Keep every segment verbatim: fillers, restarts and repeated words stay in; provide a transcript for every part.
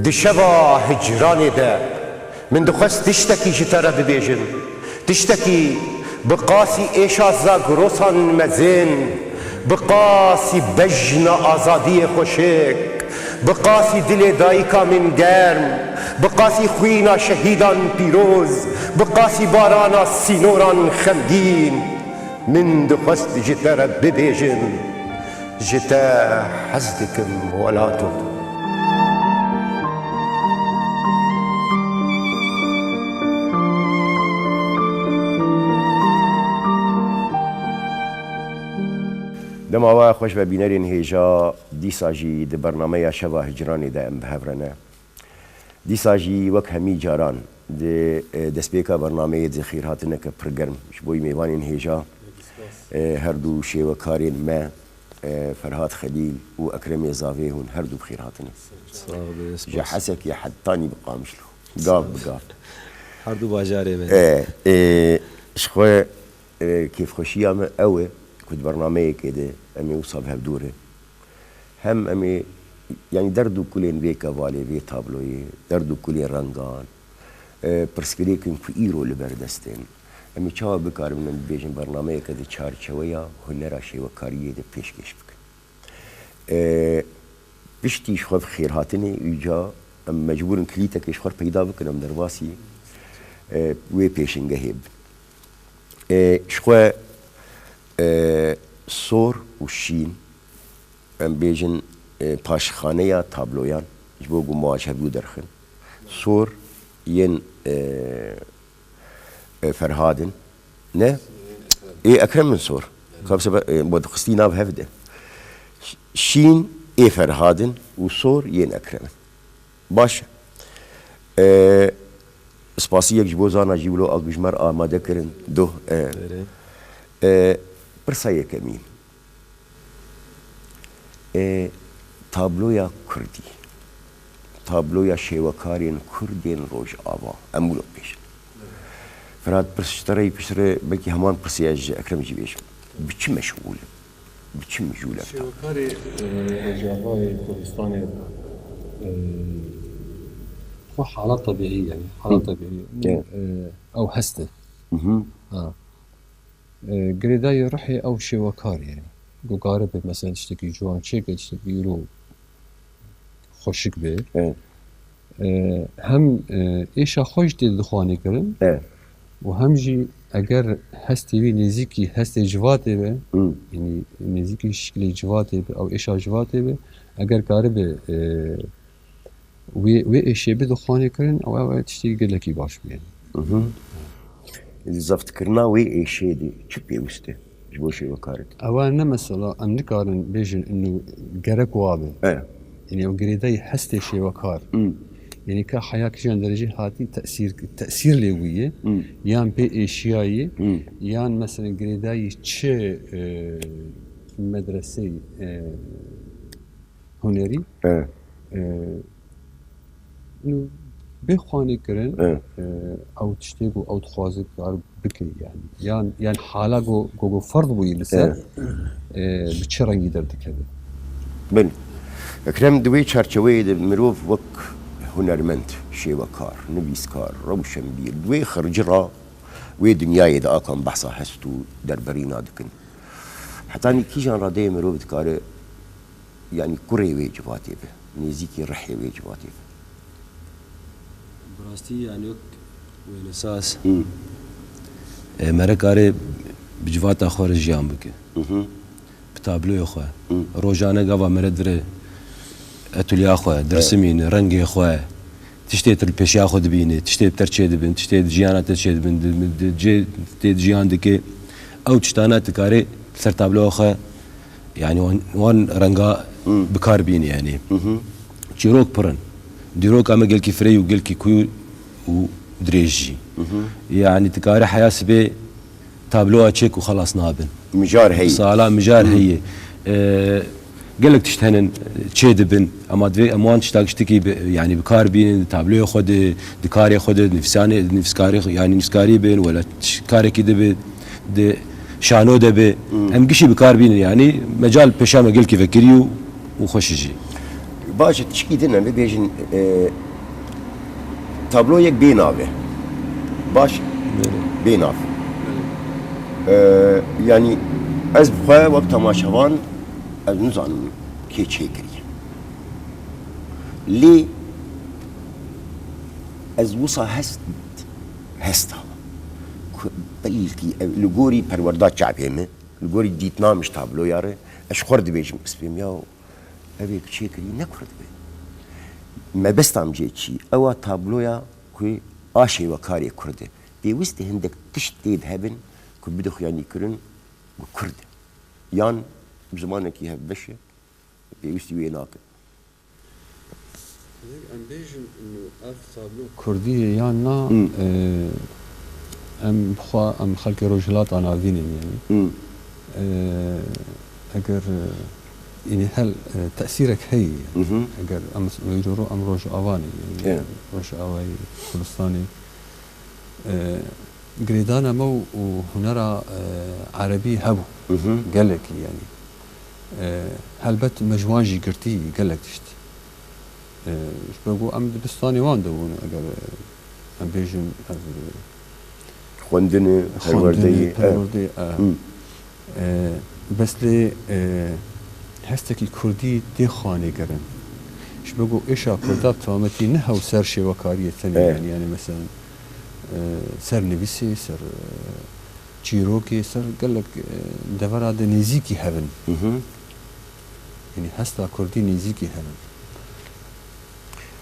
Di şeva hicranê de min dixwest tiştekî ji te re bibêjim. Tiştekî bi qasî êşa zagrosan mezin, bi qasî bejna azadiyê xweşik, bi qasî dilê dayika min germ, bi qasî xwîna şehîdan pîroz, bi qasî barana sînoran xemgîn, min dixwest ji te re bibêjim. Ji te hez dikim welato. Dema we xweş be bînerên hêja, dîsa jî di bernameya Şeva Hicranê de em bi hev re ne. Dîsa jî wek hemî caran di, e, destpêka bernameyê di xêrhatineke pir germ ji bo mêvanên hêja, e, her du şêwekarên me, e, Ferhat Xelîl û Ekremê Zavê hûn her du bi xêr hatine. Sağ be, spas. Ji Hesekê hetanî bi Qamişlo. Gav bi gav. Her du bajarê me. E, e, ji xwe, e, kêfxweşiya me ew e ku di bernameyekê de em ê wisa bi hev dû re. Hem em ê, yanî derd û kulên vê kevalê, vê tabloyê, derd û kulên rengan, e, pirsgirêk in ku îro li ber dest in. Em ê çawa bikaribin em bibêjin bernameyeke di çarçeweya hunera şêwekariyê de pêşkêş bikin. E, piştî ji xwe bi xêr hatinê, îca em mecbûr in kilîtekê ji xwe re peyda bikin, em derbasî, e, wê pêşingehê bibin. E, ji xwe, e, sor û şîn, em bêjin, e, paşxaneya tabloyan, ji bo ku me ji hevdû derxin. Sor yên, e, e, Ferhad in. Ne? Ê Ekrem in sor. Ka bi sebe-, e, bo dixistî nav hev de. Ş-, şîn ê Ferhad in û sor yên Ekrem in. Baş e. E, spasiyek ji bo Zana jî wilo a ku ji me re amade kirin. Duh, e. Erê. E, pirsa yekemîn. E, tabloya Kurdî. Tabloya şêwekarên Kurd ên Rojava. Em wilo dibêjin. Ferhat, pirs ji te re yî piştre belkî heman pirsê ez ji Ekrem jî bêjim. Bi çi meşxûl e? Bi çi mijûl e? Şêwekarê, e, Rojavayê Kurdistanê, e, xwe hala tebîî, yani, hala Hı. tebîî. Evet. E, ew hest e. Hı hı. Ha. E, girêdayî ruhê ew şêwekar e. Ku karibe, mesela, tiştekî ciwan çêke, tiştekî îro xweşik be. Evet. E, hem, e, êşa xwe jî tê dixwanê kirin Evet. û hem jî eger hestê wî nêzîkî hestê civatê be, Hı. yanî nêzîkî şikilê civatê be, ew êşa civatê be, eger karibe, e, wê, wê êşê bidixwanê kirin, ew, ew tiştê gelekî baş bûye. Mhm. Li zeftkirina wê êşê de çi pêwist e ji bo şêwekarê? Ewa ne mesela, em nikarin bêjin inu gerek wa be. E. Yanî ew girêdayî hestê şêwekar. Hmm. Yanî ka heya kijan derecê hatî tesîr, tesîr lê bûye. Hmm. Yan pê êşiyayê, Hmm. yan mesela girêdayî çi, e, medreseyê, e, hunerî, Evet. e, û bê xwanê kirin, Evet. e, ew tiştê ku ew dixwaze kar bike yani. Yan, yan hala ku, ku, ku ferz bûyî li ser, Evet. e, bi çi rengî derdikeve? Belê. Ekrem, di wê çarçeweyê de mirov wek hunermend, şêwekar, nivîskar, rewşenbîr, di wê xirci ra wê dinyayê de akan behsa hest û derberîna dikin. Hetanî kîjan radeyê mirov dikare, yanî kurê wê civatê be, nêzîkî rihê wê civatê be? Bi rastî, yanî wek wênesaz, Hı. e, mere kare bi civata xwe re jiyan bike. Hı hı. Bi tabloya xwe. Hı. Rojane gava mere dire etulya xwe, Evet. dirsimîne, rengê xwe, tiştê tu li pêşiya xwe dibînî, tiştê bi te re çêdibin, tiştê di jiyana te çêdibin, di, di cê tê di jiyan dike, ew tiştana tu karê li ser tabloya xwe, yanî wan, wan renga Hmm. bi kar bînî, yanî. Hı hı. Çîrok pir in. Dîroka me gelkî fireh û gelkî kûr û dirêj jî. Hı hı. Yanî tu karî heya sibê tabloya çêk û xelas nabin. Mijar heye. Sala mijar Hı. heye. E, gelek tişt henin çê dibin. Ema divê em wan tişta giştikî bi, yanî bi kar bînin, di tabloyê xwe de, di karê xwe de, di nivîsanê, di nivîskarê xwe, yanî nivîskarî bin, wela ş-, karekî de bi, di şano de bi. Hmm. Em gişî bi kar bînin, yanî mecal pêşa me gelkî vekirî û, û xweş jî. Baş e, tişkî din em bibêjin, e, tabloyek bê nav e. Baş, bê nav. E, yanî ez bi xwe wek temaşevan ez nizanim kê çêkiriye. Lê ez wisa hest, hesta ku belkî ev li gorî perwerda çavê min, li gorî dîtina min ji tabloya re, ez ji xwe re dibêjim, ez pêm ya ev ê ku çêkirî ne Kurd be. Mebesta min jê çi? Ew a tabloya ku a şêwekarê Kurd e. Pêwîst e hindek tişt tê de hebin ku bide xuyanîkirin ku Kurd e. Yan bi zimanekî hevbeş e, pêwîstî wê nake. Em bêjin, ino ev tablo Kurdî ye yan na, Hmm. e, em bi xwe, em xelkê Rojhilata Navîn in, yanî. Hmm. E, eger, e, yanî hel, e, tesîrek heye, yanî. Mhm. Eger em, îro ro em Rojava ne, yanî. Evet. Rojavayê Kurdistanê, e, girêdana me û, û hunera, e, erebî hebû. Mhm. Gelekî, yanî. E, helbet me ji wan jî girtî gelek tişt. E, ji ber ku em dibistanê wan de bûn, eger, e, em bêjin, ev, e, Xwendinê, xwendinê, perwerdeyê, e. perwerdeyê, e. Hı. E, bes lê, e, hestekî Kurdî tê xanê kirin. Ji ber ku êşa Kurda bi temametî ne hew ser şêwekariyê tenê, E. yanî, yanî, meselen, e, ser nivîsê, ser, e, çîrokê, ser gelek, e, devera de nêzîkî hebin. Hı hı. Yanî hesta Kurdî nêzîkî hebin.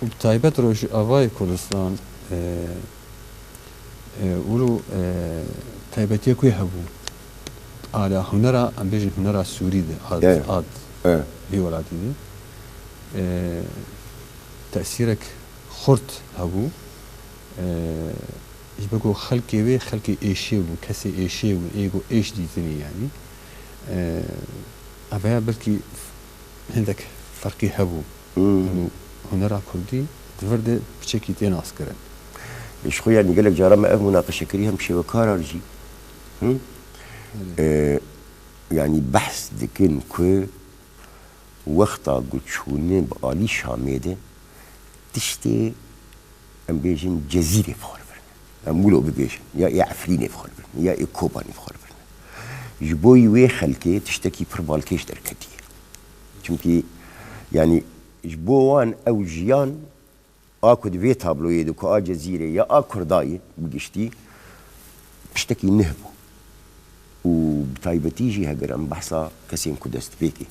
Û bi taybet Rojavayê Kurdistan, e, e, wilo, e, taybetiyek wê hebû. Ala hunera, em bêjin hunera Sûrî de, ad, Evet. ad Evet. vî welatî de. E, tesîrek xurt hebû. E, ji ber ku xelkê wê xelkê êşê bû, kesê êşê bû, ê ku êş dîtinî yanî. E, ev ya belkî hindek ferqî hebû. Hmm. Û hunera Kurdî di vir de piçekî tê naskirin. Ji xwe yanî gelek caran me ev munaqeşe kirî hem şêwekaran jî. Hı? Belê. E, yanî behs dikin ku wexta ku çûne bi alî Şamê de tiştê, em bêjin, Cezîrê bi xwe re birine. Em wilo bibêjin, ya ê Efrînê bi xwe re birine, ya ê Kobanê bi xwe re birine. Ji bo wê xelkê tiştekî pir balkêş derketiye. Çimkî, yanî, ji bo wan ew jiyan a ku di vê tabloyê de ku a Cezîrê ya a Kurda ye bi giştî, tiştekî nuh bû. Û bi taybetî jî heger em behsa kesên ku destpêkê,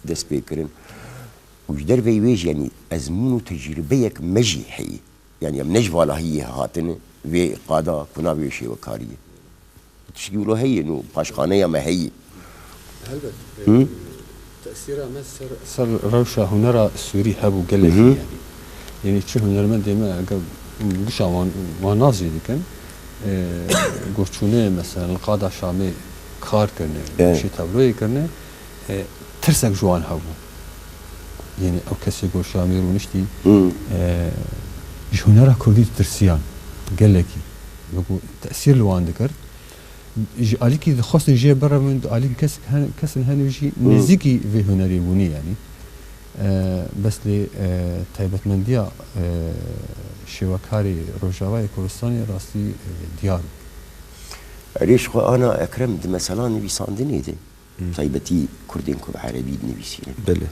dest pê kirin û ji derveyî wê jî, yanî ezmûn û tecrûbeyek me jî heye. Yanî em ne ji valahiyê hatine vê qada ku navê wê şêwekarî ye. Tişkî wilo heye, nû paşxaneya me heye. Helbet, Hı? e, tesîra me ser, ser rewşa hunera Sûrî hebû gelekî Hı hı. yanî. Yanî çi hunermendê me, eger gişa wan, wan nas jî dikin, e, ku çûne mesela li qada Şamê kar kirine, Evet. şî tabloyê kirine, e, tirsek ji wan hebû. Yanî ew kesê ku Şamê rûniştî, Hı. e, ji hunera Kurdî ditirsiyan gelekî. Wekû tesîr li wan dikir. Ji alîkî dixwestin jê birevin, di alîkî kes, hen-, kesin henî jî Hı. nêzîkî vê hunerê bûnî, yanî. E, bes lê, e, taybetmendiya, e, şêwekarê Rojavayê Kurdistanê rastî, e, diyar bû. Erê, ji xwe ana Ekrem di mesela nivîsandinê de, Hı. taybetî Kurdên ku bi erebî dinivîsînin. Belê.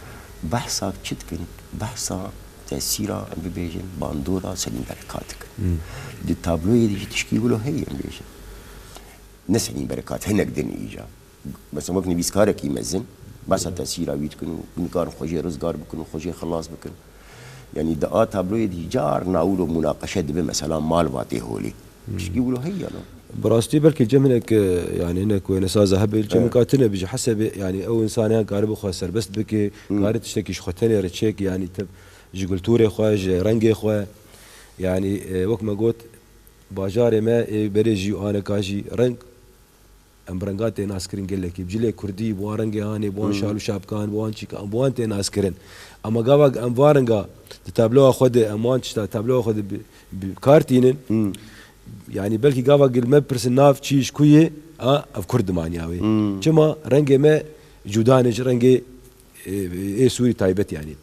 Behsa çi dikin? Behsa tesîra, em bibêjin, bandora Selîm Berekat dikin. Hı. Di tabloyê de jî tişkî wilo heye, em bêjin. Ne Selîm Berekat, hinek din îca. Mesela wek nivîskarekî mezin, behsa tesîra wî dikin û nikarin xwe jê rizgar bikin û xwe jê xilas bikin. Yanî di a tabloyê de carna wilo munaqeşe dibe, mesela Malbatê holê. Hı. Tişkî wilo heye ya na? Bi rastî belkî cem hinek, e, yanî hinek wênesaza hebe, cem Evet. ka tune bije hesabê, yanî ew însaneyan karibe xwe serbest bike, Hı. kare tiştekî ji xwe tenê re çêke, yanî tev ji kulturê xwe, ji rengê xwe, yanî, e, wek me got, bajarê me ê berê jî û aneka jî reng, em bi renga tê naskirin gelekî. Bi cilê kurdî, bi wan rengê hanê, bi wan Hmm. şal û şapkan, bi wan çîkan, bi wan tê naskirin. Ama gava em van renga di tabloya xwe de, em wan tişta tabloya xwe de bi, bi kar tînin, Hmm. yanî belkî gava gil me pirsin nav çî ji ku yê, a, ev kurd dimaniya wê. Hmm. Çima rengê me cuda ne ji rengê, e, ê Sûrî taybet yanî.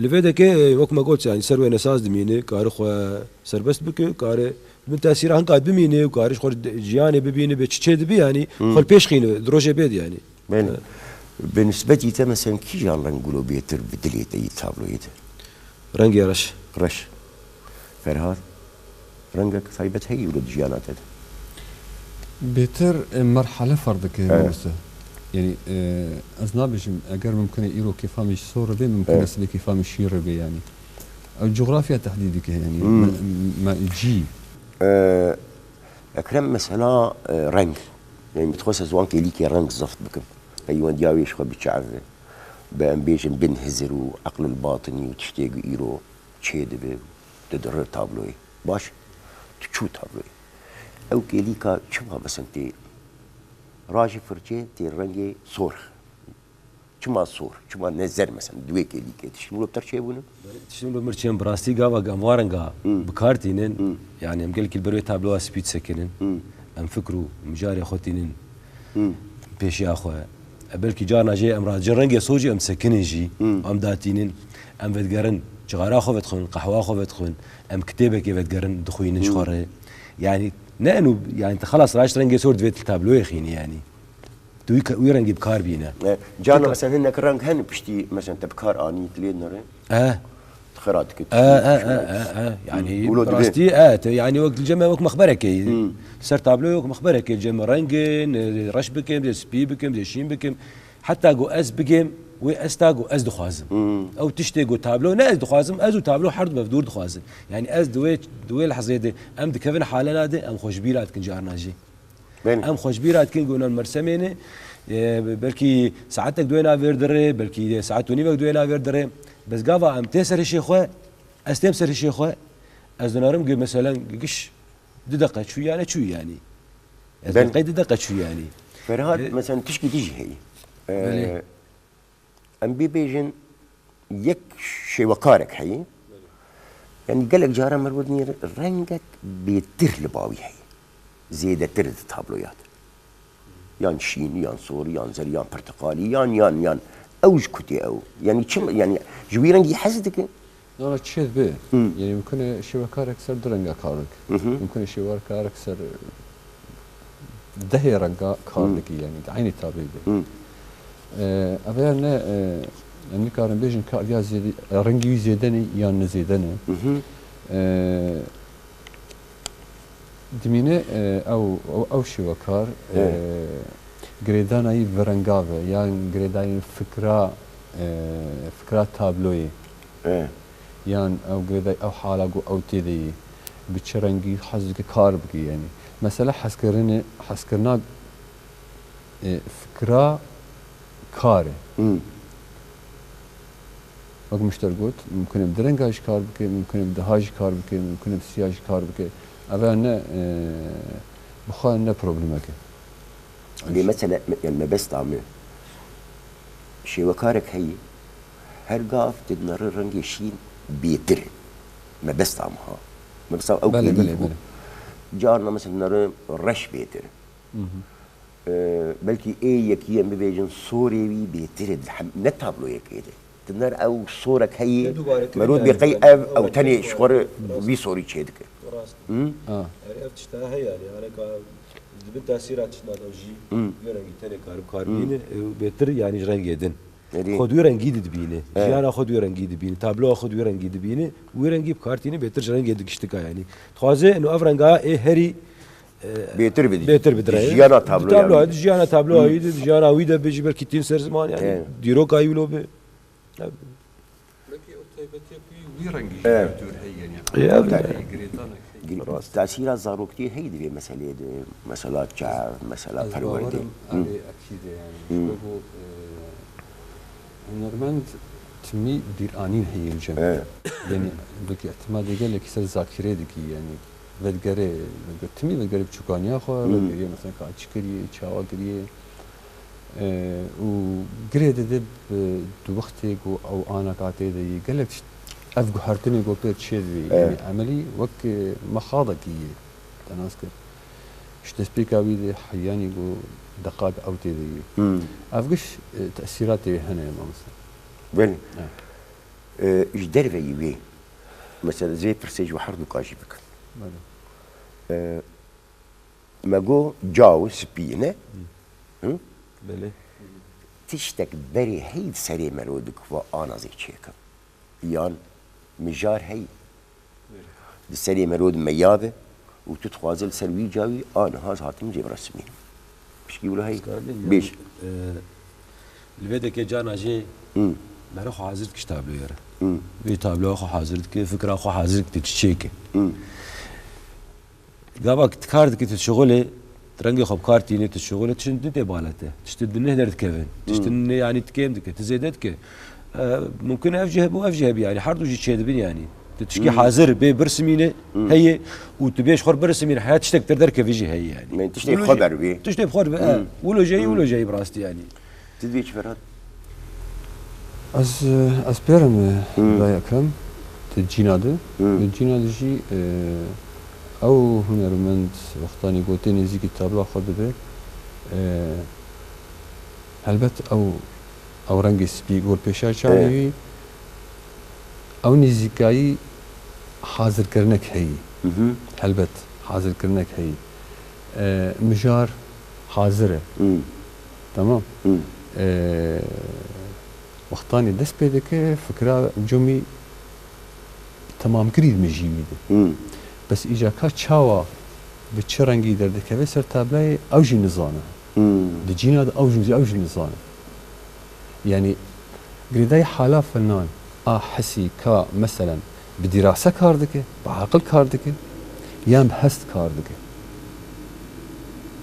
Li vê dekê, e, wek me got, yani ser wênesaz dimîne, kare xwe serbest bike, kare bin tesîra hinka bimîne û kare ji xwe de-, jiyanê bibîne, bê çi çê dibe, yani xwe li pêş xîne, di rojê bê de yani. Belê. Bi nisbetî te, mesela, kîjan reng gulo bêtir bi dilê te yî tabloyê de? Rengê reş. Reş. Ferhat, rengek taybet heye wilo di jiyana te de? Bêtir, e, merhale ferq dike, Evet. mamoste. Yani, e, ez nabêjim, eger mumkin e îro kêfa min ji sor re bê, mumkin e Evet. sibê kêfa min şîn re bê yani. Ew coğrafya tehdîd dike yani. Hmm. Me, me, cî. E, Ekrem, mesela, e, reng. Yani, min dixwest ez wan kêlîkê reng zift bikim. Peywendiya wê ji xwe biçe ev e. Bi, em bêjin, bin hizir û eqlil batinî û tiştê ku îro çê dibe, tu dirir tabloyê. Baş, tu çû tabloyê. Ew kêlîka çima, mesela, tê rajî firçe, tê rengê sor. Çima sor? Çima ne zer, mesela, di wê kêlîkê? Tiştî wilo bi te çêbûne? Tiştî wilo bi min çêbûne, bi rastî gava em wa renga Hmm. bi kar tînin, Hmm. yani em gelekî li ber wê tabloya spî disekinin. Hmm. Em fikr û mijarê xwe tînin Hmm. pêşiya xwe. E, belkî carna jê em radicin rengê sor jî em disekinin jî, Hmm. em datînin, em vedigerin, cixara xwe vedixwin, qehwa xwe vedixwin, em kitêbekê vedigerin, dixwînin ji Hmm. xwe re. Yani, ne enu, yani, tu xelas raşt rengê sor divê tu li tabloyê xînî, yani. Tu wî ke-, wî rengî bi kar bîne. E, carna Tika- mesela hinek reng hene piştî, mesela te bi kar anî, tu lê dinere? E. Xira dike, E, e, e, e, e. Yani, Wilo bi dibê. rastî, e, te, yani, wek li cem me wek mexberekê. Hmm. Ser tabloyê wek mexberekê, cem me rengin, e, reş bikim, dê spî bikim, dê şîn bikim. Heta ku ez bigêm, wê ez ta ku ez dixwazim. Hmm. Ew tiştê ku tablo, ne ez dixwazim, ez û tablo her du bi hev dûr dixwazin. Yani, ez di wê, di wê lehzeyê de, em dikevin halena de, em xwe ji bîra dikin carna jî. Belê. Em xwe ji bîra dikin ku nan mersemê ne, e, belkî saetek di wê navêr dire, belkî saet û nîvek di wê navêr dire. Bes gava em tê ser hişê xwe, ez têm ser hişê xwe, ez dinarim ku meselen giş du deqe çû ya ne çû yani. Ez Belê. deqey du deqe çû yani. Ferhat, E, mesela tişkî dî jî heye. E, Belê. Em bê bêjin, yek şêwekarek heye. Yani gelek caran merivê dinêre rengek bêtir li bawî heye. Zêdetir di tabloya de. Yan şîn, yan sor, yan zer, yan pirtiqalî, yan, yan, yan. Ew ji kutê ew. Yani çim, yani ji wî rengî hez dike? Na, na, çêt bê. Hı. Yani mumkin e şêwekarek ser du renga kar dike. Hı hı. Mumkin e şêwekarek ser dehê renga kar Hmm. dikî, yani di eynî tabî bê. Hmm. E, ev ya ne, e, em nikarin bêjin ka ya zêde, rengî wî zêde ne yan ne zêde ne. Mhm. E, dimîne, e, ew, ew, ew şêwekar, e, Evet. girêdana yî virengav e, yan girêdayî fikra, e, fikra tabloyê. Evet. Yan ew girêdayî ew hala ku ew tê de yî, bi çi rengî hez dike kar bike, yani. Mesela hezkirinê, hezkirina, e, fikra kar e. Hmm. Wek min ji te re got, mumkin e bi du renga jî kar bike, mumkin e bi deha jî kar bike, mumkin e bi siya jî kar bike. Ev ne, e, bi xwe ne problemek e. Lê mesele, me-, yani mebesta min, şêwekarek heye, her gav tu dinere rengê şîn bêtir e. Mebesta min ha. Mebesta ew Belê, kêlî belê, ku belê. carna mesela dinere reş bêtir e. Mhm. Ee, belkî ê yekî em bibêjin sorê wî bêtir e, di hem-, ne tabloyekê de. Dinere ew sorek heye, Ne dubare kirin merût yani, bê qey yani ev, ew ew tenê wek ji xwe re Rast. vî sorî çê dike. Rast. Hı? Ha. Yani ev tişta heye yani, hareka Di bin tesîra tiştna de jî Hı. wê rengî tenê karib kar Hı. bîne, e, bêtir, yanî ji rengê din. Erê. Xwe di wê rengî de dibîne. Evet. Jiyana xwe di wê rengî dibîne. Tabloya xwe di wê rengî dibîne. Wê rengî bi kar tîne bêtir ji rengê di giştika, yanî. Dixwaze, eno ev renga ê herî, e, Bêtir bidî. bêtir bidire. Di jiyana Di tabloya tabloya, wî. di jiyana tabloya Hı. wî de, di jiyana wî de be jî belkî tîn ser ziman, yanî. Evet. Dîroka wî lo be. Belkî ew taybetiya ku wî rengî jî Evet. her dûr heye, yani. Ya, Tabii. Girêdanek heye. Gir-, Rast. Tesîra zaroktiyê heye di vê meseleyê de, mesela çav, mesela Ez perwerde. bawerim Hı. ev ê ekîd e, yani. Hı. Ji bo, e, hunermend timî bîranîn heye li cem. Evet. Yani, belkî ihtimalê gelekî ser zakîrê dikî, yani. Vedigere, vedigere, timî vedigere biçûkaniya xwe, Hmm. vedigeriye mesela ka çi kiriye, çawa kiriye. E, û girê dide bi, di wextê ku ew ana ka tê de yî, gelek tişt, ev guhertinê ku pê çê dibî, Evet. yani emelî wek, e, mexadekî yê, te nas kir. Ji destpêka wî de heyanî ku deqak ew tê de yî. Hmm. Ev giş, e, tesîratê hene, mamoste. Belê. Evet. E, ji derveyî wê. Mesela, ez vê pirsê ji we herduka jî bikim. Belê. E, me got, caw spî ne? Hı? Belê. Tiştek berê hey serê mero dik va ana zê çêkim. Yan mijar hey. Di serê mero di meya be û tu dixwaze li ser wî cawî a niha ez hatim jê biresimînim. Pişkî wilo hey. Bêj. E, li vê deke cana jê Hı. mero xwe hazir dikiş tabloya re. Hı. Vê tabloya xwe hazir dike, fikra xwe hazir dike, çi çêke. Hı. Gava ki tu kar dikî, tu şixulê, tu rengê xwe bi kar tînî, tu şixulê, tiştin du tê balete. Tiştin du neh derdikevin. Tiştin ne, yanî, tu kêm dike, tu zêde dike. E, mumkin ev jî hebû, ev jî hebî, yanî, her du jî çêdibin, yanî. Tu tişkî hazir bê birsimîne, heye û tu bêj xwe birsimîne, heya tiştek dir derkevî jî heye, yanî. Men tiştê Wilo xwe jî- ber wê. Tiştê bi xwe ber, e, wilo jî heye, wilo jî heye bi rastî, yanî. Tu dibê çi Ferhat? Ez, ez pê re me, Hı. Birayê Ekrem, di cîna de. Hı. Di cîna de jî, e, ew hunermend wextanî ku tê nêzîkî tabloya xwe dibe, e, helbet ew, ew rengê spî ku li pêşiya çavê E. wî, ew nêzîkayî hazirkirinek heyî. Hı hı. Helbet hazirkirinek heyî. E, mijar hazir e. Hı. Tamam. Hı. E, wextanê dest pê dike, fikra cumî temamkirî di mijî wî de. Hı. Bes îca ka çawa, bi çi rengî derdikeve ser tabloyê, ew jî nizane. Hı. Di cîna de ew jî, ew jî nizane. Yanî, girêdayî hala filan a hisî ka, meselen, bi dîrase kar dike, bi aqil kar dike, yan bi hest kar dike.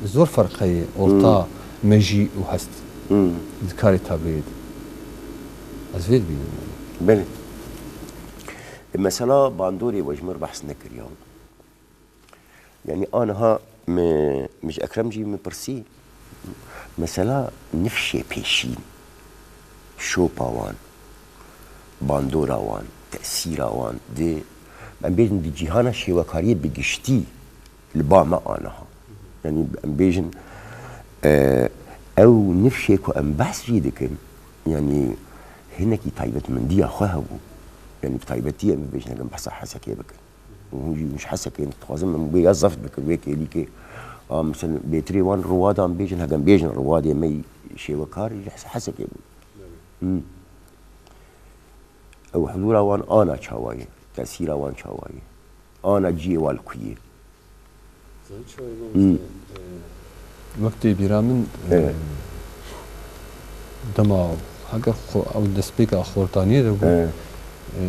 Zor ferq heye orta Hmm. mejî û hest Hmm. di karê tabloyê de. Ez vê dibînim, yanî. Belê. E, mesela bandorê we ji min re behs nekiriya. Yanî aniha me, me ji Ekrem jî min pirsî, mesela nifşê pêşîn, şopa wan, bandora wan, tesîra wan di, em bêjin di cîhana şêwekariyê bi giştî li ba me aniha. Yanî em bêjin, e, ew nifşê ku em behs jî dikin, yanî hinekî taybetmendiya xwe hebû. Yanî bi taybetî em bêjin, heger em behsa Hesekê bikin. Û hûn jî, hûn ji Hesekê dixwazin min wê ya zeft bikin, wê kêlîkê. A, mesela, bêtirê wan Ruwadan bêjin, heger em bêjin Ruwadê me yî şêwekar, ji Hesekê bû. Hmm. Ew huzûra wan ana çawa ye, tesîra wan çawa ye, ana cihê wan li ku ye? Zaten çawa ye, Hmm. mamoste, e, Wek tê bîra min, e, Evet. dema heger xwe, ew destpêka xortaniyê de bû, Evet. e,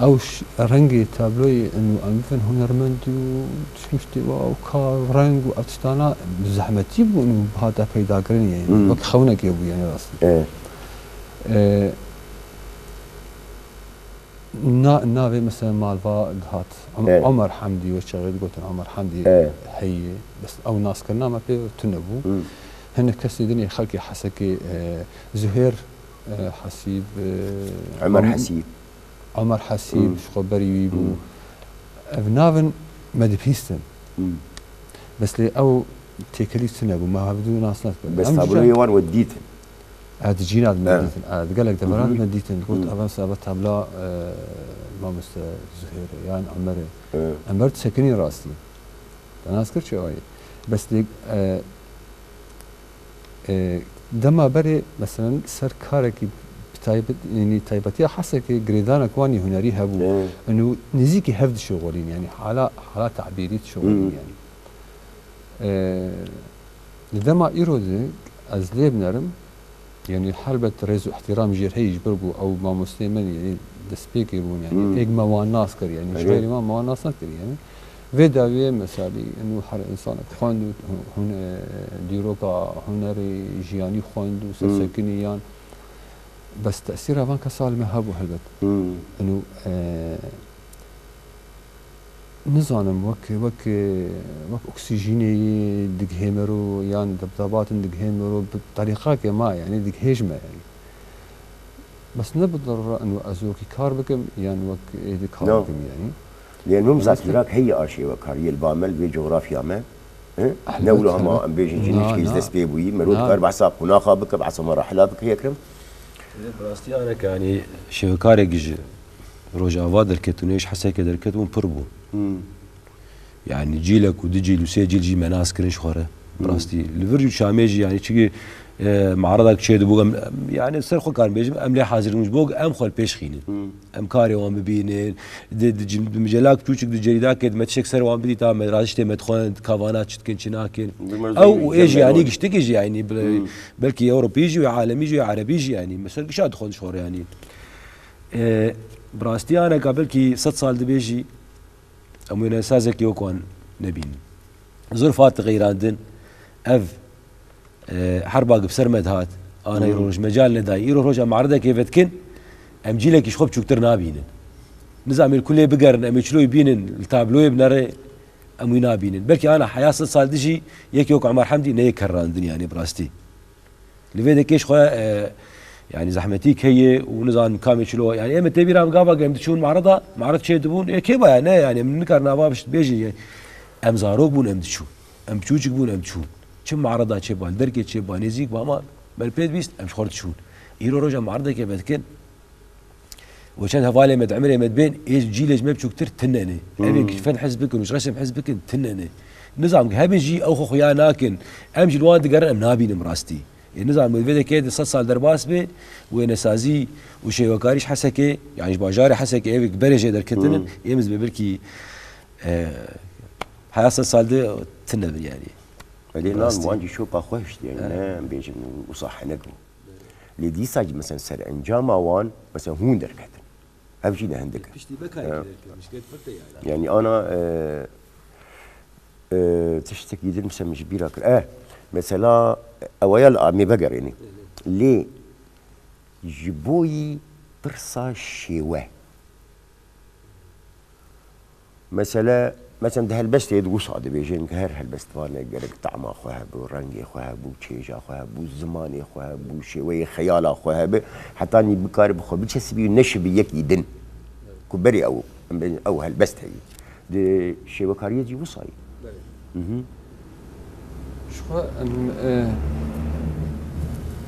ew ş-, rengê tabloyê û em bibin hunermendî û tiştê wa û kar û reng û ev tiştana bi zehmetî bûn û hate peydakirinê, yani, Hmm. wek xewnekê bû, yani, rastî. Evet. E, Na, navê mesela malva dihat. Om-, Evet. Omer Hemdî, wê çaxê digotin Omer Hemdî Evet. heye. Bes ew naskirina me pê tune bû. Hı. Hinek kesê din ê xelkê Hesekê, e, Zuhêr, e, Hesîb, e, Omer Om-, Hesîb. Omer Hesîb, Hı. ji xwe berî wî bû. Hı. Ev navin me dibihîstin. Hı. Bes lê ew têkilî tune bû. Me hevdû nas nedikir. Bes Em tabloyê wan we dîtin. Ez di cîna de me He. dîtin. Ez di gelek deveran Hı hı. me dîtin. Got, Hı. "Eva, eva tabla, e, mamoste Zuhêr e, yan Omer e." He. Em ber disekinîn rastî. Te nas kir çi aye? Bes lê, e, e, dema berê, meselen, ser karekî bi taybet, yanî taybetiya Hesekê girêdanek wan yê hunerî hebû. He. Û nêzîkî hev dişixulîn, yanî hala, hala tabîrî dişixulîn, Hı. yanî. E, li dema îro de ez lê binerim, yanî helbet rêz û îhtîram jêr heyî ji ber ku ew mamosteyê me, yanî destpêkê bûn, yanî Hmm. êk me wan nas kir, yanî ji Evet. xeyrê me, me wan nas nekir, yanî. Vê dawiyê meselî, û her însanek xwend û hûn, e, dîroka hunerê jiyanî xwend û Hmm. sersekinî yan. Bes tesîra van kesa li me hebû helbet. Hmm. Û, e, Nizanim, wek, wek, wek oksîjînê digihê mero yan debdebatin digihê mero bi terîqakê ma, yanî digihê ji me, yanî. Bes ne bi darûra eno ez wekî kar bikim yan wek êdî kar No. bikim, yanî. Lê min Bes mizakîrak heye a şêwekariyê li ba me, li vê cografya me. He? Helbet, Ne wilo hema helbet. em bêjin ji Na, nişkê ji na. dest pê bûyî, mero Na. dikar behsa qonaxa bike, behsa merahila bike, Ekrem. Bi rastî aneke, yanî şêwekarek ji Rojava derket û nê ji Hesekê derket bûn pir bûn. Hmm. Yanî cîlek û du cîl û sê cîl jî me nas kirin ji xwe re. Bi Hmm. rastî. Li vir û Şamê jî, yanî çi, e, me'redak çêdibû, em, em, yanî ser xwe karim bêjim, em lê hazir bûn ji bo em xwe li pêş xînin. Hmm. Em karê wan bibînin, di, di cim-, di micelak çûçik, di cerîdakê di me tiştek ser wan bidîta, me radiştê me dixwend, ka vana çi dikin, çi nakin. Bi me Ew zor û ê jî, cem yanî, ne giştikê jî, yanî, bi-, Hmm. belkî Ewropî jî, wê alemî jî, wê erebî jî, yanî, me ser gişa dixwend ji xwe re, yanî. E, bi rastî aneka belkî sed sal dibê jî, em wênesazekî wek wan nebînin. Zor fat diqeyrandin. Ev, e, herba ku bi ser me dihat, ana Hmm. îro roj mecal nedayî. Îro roja me'redekê vedikin, em cîlekî ji xwe biçûktir nabînin. Nizamê li kulê bigerin, em ê çiloyê bînin, li tabloyê binere, em wî nabînin. Belkî ana heya sed sal dijî yekî wek Omer Hemdî neyê kerrandin, yanî bi rastî. Li vê dekê ji xwe, e, yanî zehmetîk heye û nizanim kamê çilo. Yanî em ê tê bîra min gava em diçûn me'reda, me'red çê dibûn. Ê kê baya ne, yanî em nikarin ava bişt bêjin. Yanî em zarok bûn, em diçûn. Em çûçik bûn, em çûn. Çi me'reda çê ba, derkê çê ba, nêzîk ba, ama me pê dibîst, em ji xwe diçûn. Îro roja me'redekê vedikin. Û çend hevalê me di emirê me dibên, ê cîlê ji me biçûktir tune ne. Ev ê Hmm. ji fen hez bikin û ji resim hez bikin tune ne. Nizam ki hebin jî ew xwe xuya nakin. Em jî li wan digerin, em nabînin rastî. Ê nizam wê vê dekê di sed sal derbas bê, wênesazî û şêwekarî ji Hesekê, yanî ji bajarê Hesekê ev ê berê jê derketinin, Hmm. ê miz bê belkî, e, heya sed sal de tune bin yanî. Belê nan Rastî. wan jî şopa xwe hiştiye, He. ne em bêjin wisa henek bû. Lê dîsa jî, mesela, serencama wan, mesela, hûn derketin. Ev jî ne hindik e. Piştî vê karê He. derketiş, gel pir de yani. Yani ana, e, e, tiştekî din, mesela, min ji bîra kir. E, mesela, ewaya li amê vegerêne. Lê ji bo yî pirsa şêwe. Mesele, mesela di helbestê de wisa dibêjin ki her helbestvanê gerek tama xwe hebû, rengê xwe hebû, çêja xwe hebû, zimanê xwe hebû, şêweyê xeyala xwe hebe, hetanî bikarî bi xwe biçesibî û neşibî yekî din. Ku berî ew, em bêjin, ew helbest heyî. Di şêwekariyê jî wisa ye. Belê. Mhm. Ji xwe em, e,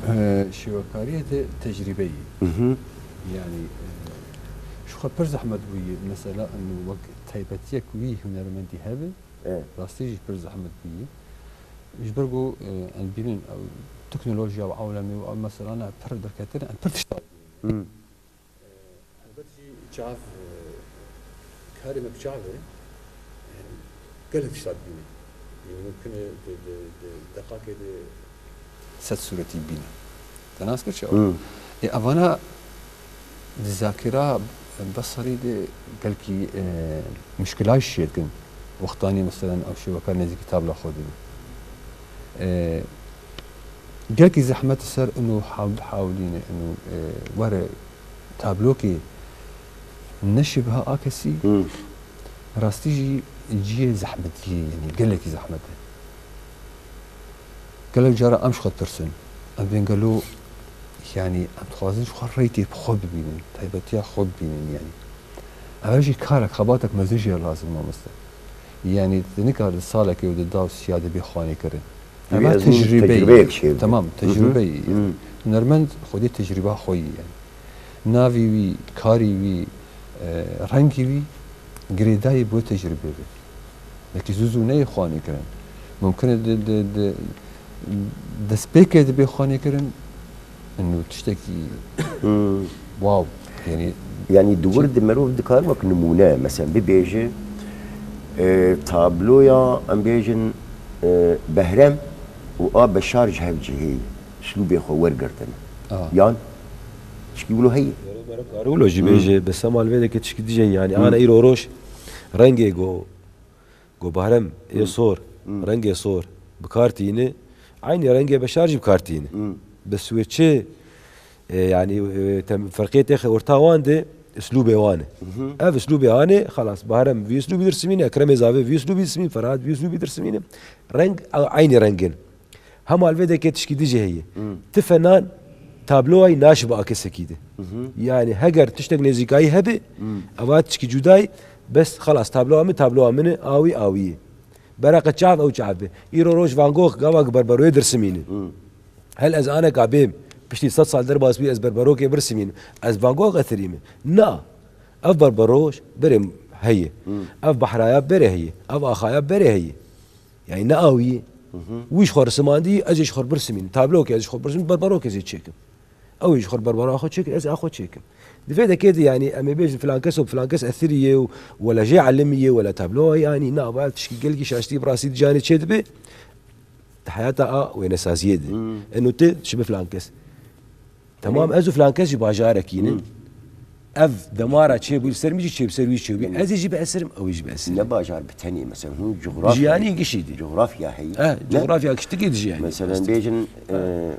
e, şêwekariyê de tecrîbe ye. Mhm. Yani, e, ji xwe pir zehmet bûye, mesela, em wek taybetiyek wî hunermendî hebe, E. rastî jî pir zehmet bûye. Ji ber ku, e, em bînin, ew teknolojiya û ewlemê û ew meselane pir derketin, em pir tişta dibînin. Hmm. Helbet jî çav, e, karê me bi çav e, e, gelek tişta dibîne. Yanî mumkin e di, di, di deqakê de sed sûretî bîne. Te nas kir çawa? Hmm. Ê, evana di zakira besarî de gelkî, e, muşkilay şêkin. Wextanî, meselen, ew şêwekar nêzîkî tabla xwe dibî. E, gelkî zehmet ser ino haw-, hawlîne ino, e, were tablokê neşibiha a kesî, Hmm. rastî jî cihê zehmetiyê, yanî gelekî zehmet e. Gelek cara em ji xwe ditirsin. Em bên gelo, yanî em dixwazin ji xwe reytê bi xwe bibînin, taybetiya xwe bibînin yanî. Ev jî karek, xebatek mezin jê lazim mamoste. Yanî tu nikare di salekê û di da û siya de bê xwanê kirin. Divê Eva ez min tecrübe tecrübeyek ye. çêbikim. Tamam, Hı hı. tecrübe ye. Hı. Hunermend xwedê tecrüba xwe ye yani. Navî wî, karî wî, e, rengî wî girêdayî bo tecrübê be. Belkî zû zû neyê xwanê kirin. Mumkin e di, di, di, destpêkê de bê xwanê kirin, ino tiştekî Hmm. wow. Yani Yani di wir de merov dikar wek nimûne, mesela bibêje, e, tabloya, em bêjin, e, Behrem û a Beşar ji hev cihê, slûbê xwe wergirtin. Aha. Yan tişkî wilo heye. Wilo jî Hmm. bêje, bi semal vê deke tişkî dije yani. Hmm. Ana îro roj rengê go, go Behrem ê Hmm. sor, Hmm. rengê sor bi kar tîne, eynî rengê Beşar jî bi kar tîne. Hmm. Bi swêçê, e, yani, e, tem-, ferqê têxe orta wan de, uslûbê wan e. Mhm. Ev uslûbê wan e, xelas, Behrem vî uslûbî dirsimîne, Ekremê Zavê vî uslûbî dirsimîne, Ferhat vî uslûbî dirsimîne. Reng, a-, eynî reng in. Hema li vê dekê tişkî dî jî heye. Hmm. Ti fenan tabloyî naşibe a kesekî de. Mhm. Yani heger tiştek nêzîkayî hebe, Hmm. eva tişkî cudayî, bes xelas, tabloya min, tabloya min e, a wî, a wî ye. Bereqe çav ew çav be. Îro roj Van Gogh gava ki berberoyê dirsimîne. Hmm. Hel ez aneka bêm, Piştî sed sal derbas bî ez berberokê birsimînim. Ez Van Gogh etirî me. Na. Ev berberoş berê heye. Ev behraya berê heye. Ev axaya berê heye. Yani ne awî. Wî ji xwe risimandî, ez ê ji xwe birsimînim. Tablokê ez ji xwe birsimînim, berberokê ez ê çêkim. Ew ê ji xwe berbera xwe çêkin, ez a xwe çêkim. Di vê dekê de, yani, em ê bêjin filan kes û filan kes etirî ye û wela jê elimî ye, wela tablo ye, yani, na, ba tişkî gelkî şaştî bi rastî di canê çê dibe. Di heyata a wênesaziyê de. Eno te şibe filan kes. Tamam, ez û filan kes ji bajarekî ne. Ev demara çêbû, li ser min jî çê, bi ser wî çêbû. Ez ê jî biesirim, ew ê jî biesirin. Ne bajar bi tenê, mesela, hûn cografya. Jiyanî gişî dî. Cografya heye. Eh, cografya giştikî dî jiyanî. Mesela, bêjin, e,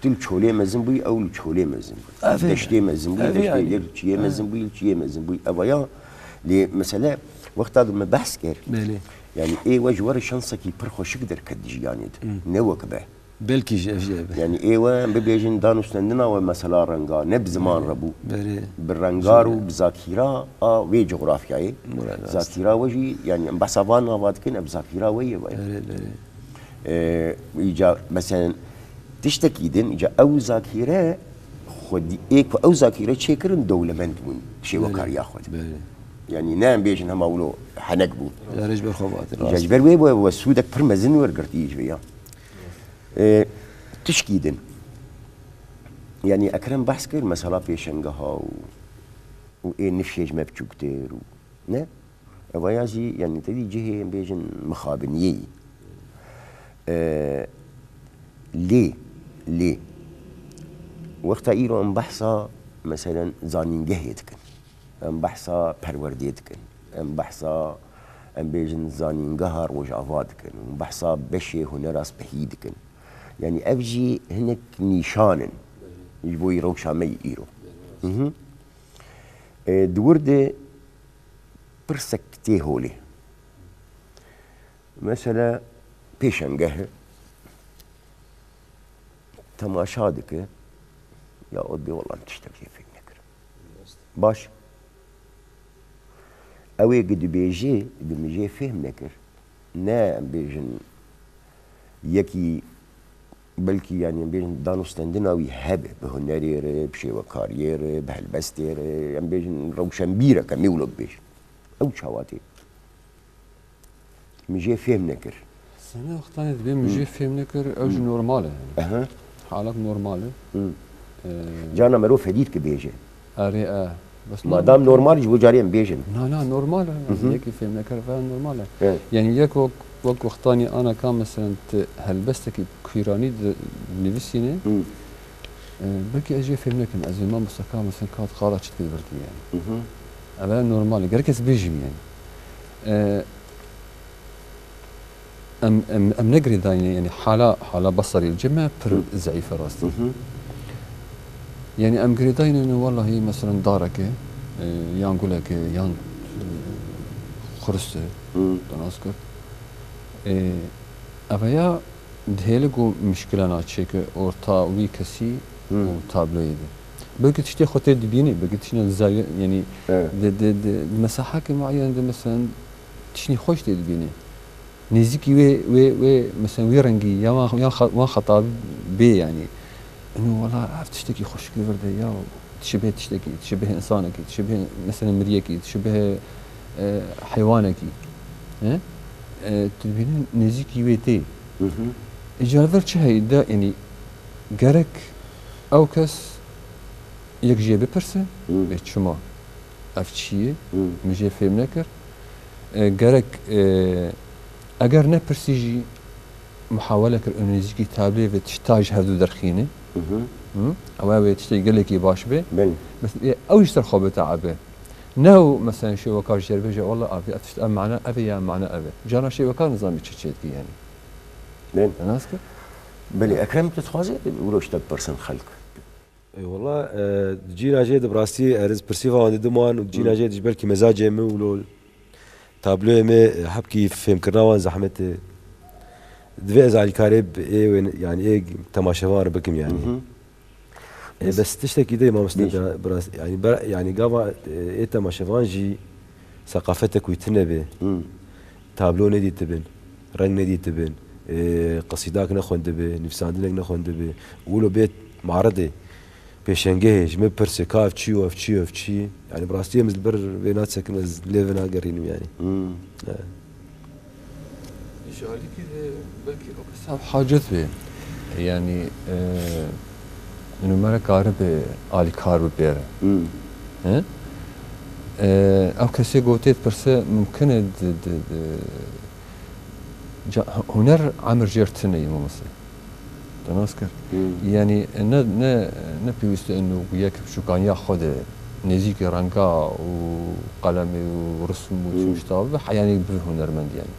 tu li Çolê mezin bûyî, ew li Çolê mezin bûyî. Ev heye. Deştê mezin bûyî, ev deştê, yani. Li çiyê mezin bûyî, li çiyê mezin bûyî. Ev ya, lê, mesela, wexta ku me behs kir, belê, yani, ê we ji we re şansekî pir xweşik derket di jiyanê de. Ne wek be. Belkî jî ev jî ebe. Yani ê we em bibêjin dan û stendina we mesela renga ne bi ziman re bû. Berê. Bi rengar û bi zakîra a wê cografyayê. Murad rast. Zakîra we jî yani em behsa van nava dikin, ev zakîra we ye we. Berê, berê. Ee, îca mesela tiştekî din, îca ew zakîre xwedî, ê ku ew zakîre çêkirin dewlemend bûn şêwekariya xwe de. Berê. Yani ne em bêjin hema wilo henek bû. Berê ji ber xwe batir. Îca rast. Ji ber wê we, we sûdek pir mezin wergirtî ji vê ya. E, tişkî din. Yani Ekrem behs kir mesela pêşengeha û, û ê nifşê ji me biçûktir û ne? Ev ya jî yani te dî cihê em bêjin mixabiniyê yî. E, lê, lê wexta îro em behsa meselen zanîngehê dikin. Em behsa perwerdê dikin. Em behsa, em bêjin, zanîngeha Rojava dikin. Em behsa beşê hunera spehî dikin. Yanî ev jî hinek nîşan in ji bo rewşa me yî îro. Mhm. E, di wir de pirsek tê holê. Mesela pêşengeh e, temaşa dike, ya o dê wela tiştek jê fêm nekir. Baş. Ew ê ku dibêje, ku min jê fêm nekir. Ne em bêjin yekî, belkî, yani, em bêjin dan û stendina wî hebe, bi hunerê re, bi şêwekariyê re, bi helbestê re, em bêjin rewşenbîrek e, em ê wilo bibêjin. Ew çawa tê? Min jê fêm nekir. Sene wextanê dibê min jê fêm nekir, ew jî normal e. Aha. Halek normal e. Hı. Ee, Carna merov fedî dike bêje. Erê, e. Bes madam normal, ji bo carê em bêjin. Na, na, normal e. Hı hı. Yekî fêm nekir ve normal e. Evet. Yani yek wek, wek wextanî ana ka, mesela, ti helbestekî kûranî di, nivîsîne. Hı. E, belkî ez jê fêm nekim. Ez ê mamosta ka, mesela, ka qala çi dikir vir dî yani. Hı hı. Ev e normal e. Gerek ez bêjim yani. E, em, em, em ne girêdayî ne, yani hala, hala basarî li cem me pir zeîf e rastî. Hı hı. Yani em girêdayî ne, ne wellahî, mesela, darek e, e, yan gulek e, yan, e, xurist e, hı, te nas kir. E, ev ya dihêle ku mişkilana çêke orta wî kesî, hı, û tabloyê de. Belkî tiştê xwe tê dibînî, belkî tiştê zawiye, yani, evet, di, di, di, di mesaheke muayyen de, mesela, tiştê xweş tê dibînî. Nêzîkî wê, wê, wê, mesela, wî rengî, ya wan, yan xa-, wan xeta bê, yani. Eno, wela, ev tiştekî xweşik li vir de, ya, tişibê tiştekî, tişibê insanekî, tişibê, mesela, miriyekî, tişibê, e, heywanekî. He? E, tu dibînî nêzîkî wê tê. Hı hı. Îca li vir çi heye de, yani, gerek ew kes yek jê bipirse, hı, bê çima ev çi ye, hı, min jê fêm nekir. E, gerek, e, eger nepirsî jî muhawele kir û nêzîkî tablê ve tişta ji hevdû derxîne. Hı hı. Hı? Ew ê tiştê gelekî baş be. Belê. Bes, e, ew ji ser xwe biteebe. Ne ew, mesela, şêwekar jê re bêje, "Wela, abi, ev tişt, ev mane ev e ya mane ev e." Carna şêwekar nizanî çi çêdikî, yani. Belê. Te nas kir? Belê, Ekrem, tu dixwazî wilo ji te bipirsin xelk? Ê, wela, e, cîna jê de bi rastî ez pirsîva wan didim wan û cîna, hı, jê de ji belkî mezacê min û lo tabloyê me, e, hebkî fêmkirina wan zehmet e. Divê ez alîkarê bi ê wê, yani ê temaşevan re bikim yani. Hı hı. E, bes, bes tiştekî de mamoste, bêj, bi rast, yani, ber-, yani gava, e, ê temaşevan jî seqafetek wî tune be. Hı. Tablo nedîtibin, reng nedîtibin. Ê, qesîdak nexwendibe, nivîsandinek nexwendibe. Wilo bê maredê, pêşengehê, ji me pirse, ka ev çi yo, ev çi yo, ev çi? Yani bi rastî em li ber vê nasekin, ez lê vê nagerînim yani. Hmm. He. Ji alîkî de belkî ew kes hacet be. Yani, e, numere karibe alîkar bibêre. Hmm. He? E, ew kesê gotê dipirse mumkin e di, di, di, ca-, huner emir jêr tune ye, mamoste. Te nas kir. Hmm. Yani ne, ne, ne pêwîst e ino yek bi çûkaniya xwe de nêzîkî renga û qelemê û risim û Hmm. tişta bibe, heyanî bibe hunermend yani.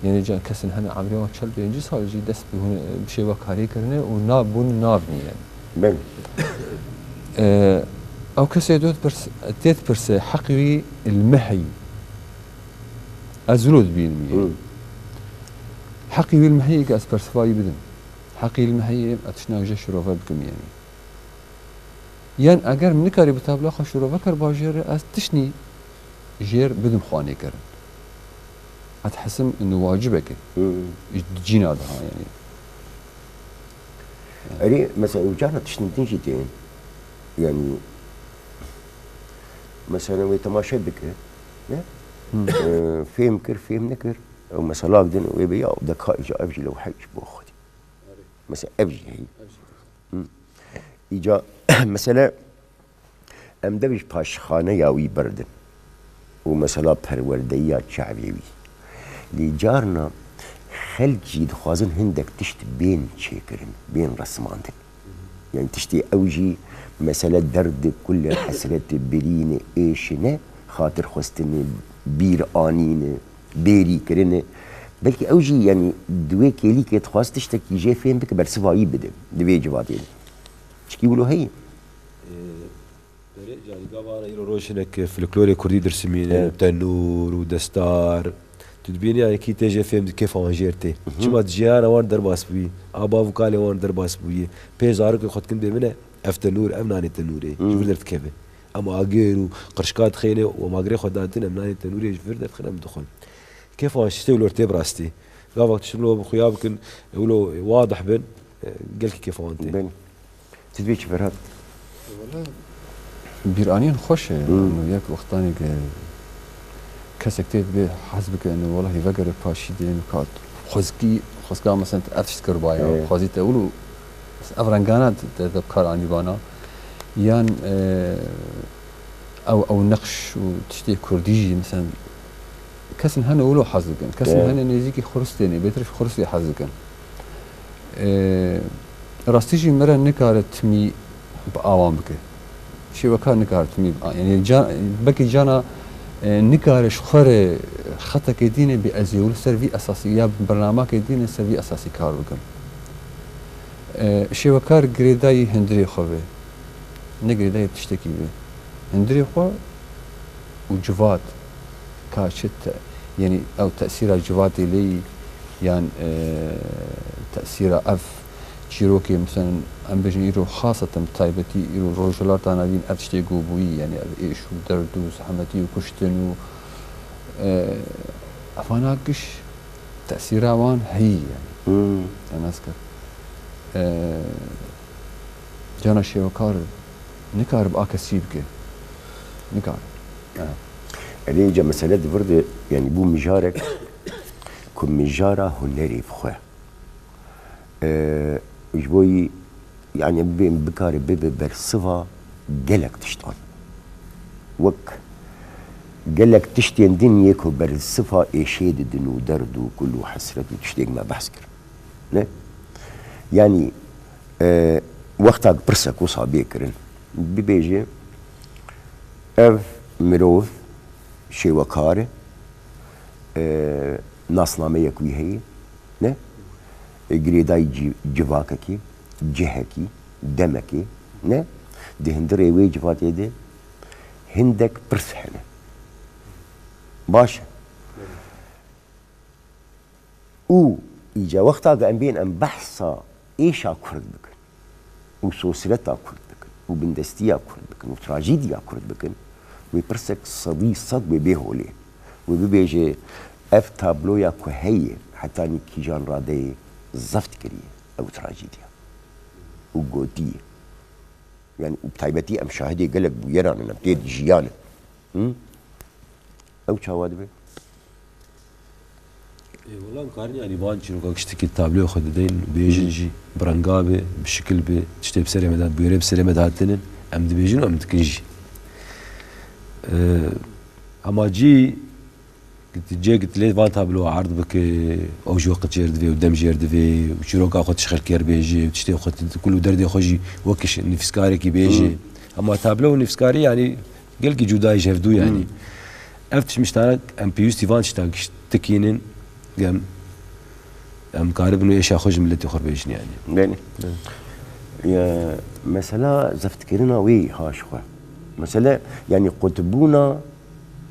Yani can kesên hene emrê wan çel pêncî sal jî dest bi hune-, bi şêwekariyê kirine û na bûn nabîne yani. Belê. Ee, ew kesê dot pirs-, tê dipirse heqî wî li me heyî. Ez wilo dibînim yê. Hmm. Heqî wî li me heyî ke ez persiva wî bidim. Heqî li me heyî ez tiştna jê şirove bikim yani. Yan eger min nikarî bi tabloya xwe şirove kir bajêr re, ez tiştnî jêr bidim xwanê kirin. Ez hesim ino wacibek e. Hmm. Ji cîna daha yani. Erê, mesela, ew carna tiştên din jî tên. Yani, mesela, wê temaşe bike, ne? Hmm. Ee, fêm kir, fêm nekir. Ew mesela din wê be ya, de ka îca ev jî lewhek ji bo Xwedê. Mesela, ev jî heyî. Ev jî. Hmm. Îca, mesela, Em dev ji paşxaneya wî berdin û mesela perwerdeyiya çavê wî. Lê carna xelk jî dixwazin hindek tişt bên çêkirin, bên resmandin. Yani tiştê ew jî mesele derd, kul, hesret, birîn, êş ne, xatir xwestin, bîr anîn, bêrî kirin. Belkî ew jî yani di wê kêlîkê dixwaz tiştekî jê fêm bike, bersiva wî bide di vê civatê de. Çikî wilo heye. Ee, Berê, carî gava îro roj hinek folklorê kurdî dirsimîne, Evet. tenûr û destar. Tu dibînî ya yekî tê jê fêm di kêfa wan jêr tê. Mhm. Çima di jiyana wan derbas bûyî, a bav û kalê wan derbas bûyî. Pê zarokê xwe dikin bê min e, ev tenûr, ev nanê tenûrê, ji vir Mhm. derdikeve. Em agir û qirşka dixeyne û em agirê xwe dadin, em nanê tenûrê ji vir derdixin, em dixwin. Kêfa wan şiştê û lor tê bi rastî. Gava tişt wilo bi xuya bikin, wilo wadih bin, gelkî kêfa wan tê. Bin. Tu dibê çi Ferhat? Wala, bîranîn xweş e. Hmm. Û yek wextanê ke kesek tê dibê hez bike, û wela hêvegere paşî dê, û ka xwezkî, xwezka mesela te ev tişt kiribaye, Evet. xwezî te wilo ev rengana te, te bi kar anîbana. Yan, e, ew, ew neqş û tiştê kurdî jî, mesela, kesên hene wilo hez dikin. Kesên Evet. hene nêzîkî xuristê ne, bêtir ji xuristê hez dikin. E, rastî jî me re nikare timî bi awan bike. Şêwekar nikare timî bi a-, yani ca-, belkî cana, e, nikare ji xwe re xetekê dîne bê ez ê wilo ser vî esasî ya bi bernamakê dîne ser vî esasî kar bikim. E, şêwekar girêdayî hundirê xwe be. Ne girêdayî tiştekî be. Hundirê xwe û civat ka çi te-, yani ew tesîra civatê lê yî, yan, e, tesîra ev çîrokê, mesela, em bêjin îro xaseten bi taybetî îro Rojhilata Navîn ev tiştê ku bûyî, yani ev êş û derd û zehmetî û kuştin û, e, evana giş tesîra wan heyî yani. Hmm. Te nas kir. E, cana şêwekar nikare bi a kesî bike. Nikare. Ha. Erê, îca mesele di vir de, yani bû mijarek ku mijara hunerê bi xwe. E, ji bo yî, yani bibên bikare bibe bersiva gelek tiştan. Wek gelek tiştên din yê ku bersiva êşê didin û derd û kul û hesret û tiştên me behs kir. Ne? Yani, e, wexta pirsek wisa bê kirin, bibêje, ev mirov şêwekar e, e, nasnameyek wî heye, ne? E, girêdayî ci-, civakekê, cihekî, demekê, ne? Di hundirê wê civatê de hindek pirs hene. Baş e. Û îca wexta ku em bên em behsa êşa Kurd bikin û sosireta Kurd bikin û bindestiya Kurd bikin û trajîdiya Kurd bikin, wê pirsek sedî sed wê bê holê. Wê bibêje, ev tabloya ku heye, hetanî kîjan radeyê, zeft kiriye ew trajediya û gotiye. Yani û bi taybetî em şahidê gelek bûyeran in, em tê de jiyan in. Hı? Ew çawa dibe? Ê, wela em karin, yani, van çîroka tiştekî tabloya xwe dideyin, bêjin jî, bi renga be, bi şikil be, tiştê bi serê me de, bi wêrê bi serê me de hatinin, em dibêjin û em dikin jî. Ê, hema cî, cê ki tu lê van tablo erd bike, ew ji we qicêr divê û dem jêr divê û çîroka xwe tişxilkêr bêje û tiştê xwe tu kul û derdê xwe jî wek ş-, nivîskarekî bêje. Hmm. Hema tablo û nivîskarî, yani, gelkî cuda ye ji hevdû, yani. Hmm. Ev tişt miştanek em pêwîstî van tiştan giş-, tikînin, em, em karibin û êşa xwe ji miletê xwe bêjin, yani. Belê. Evet. Ya, mesela zeftkirina wê ha ji xwe. Mesele, yani, qutbûna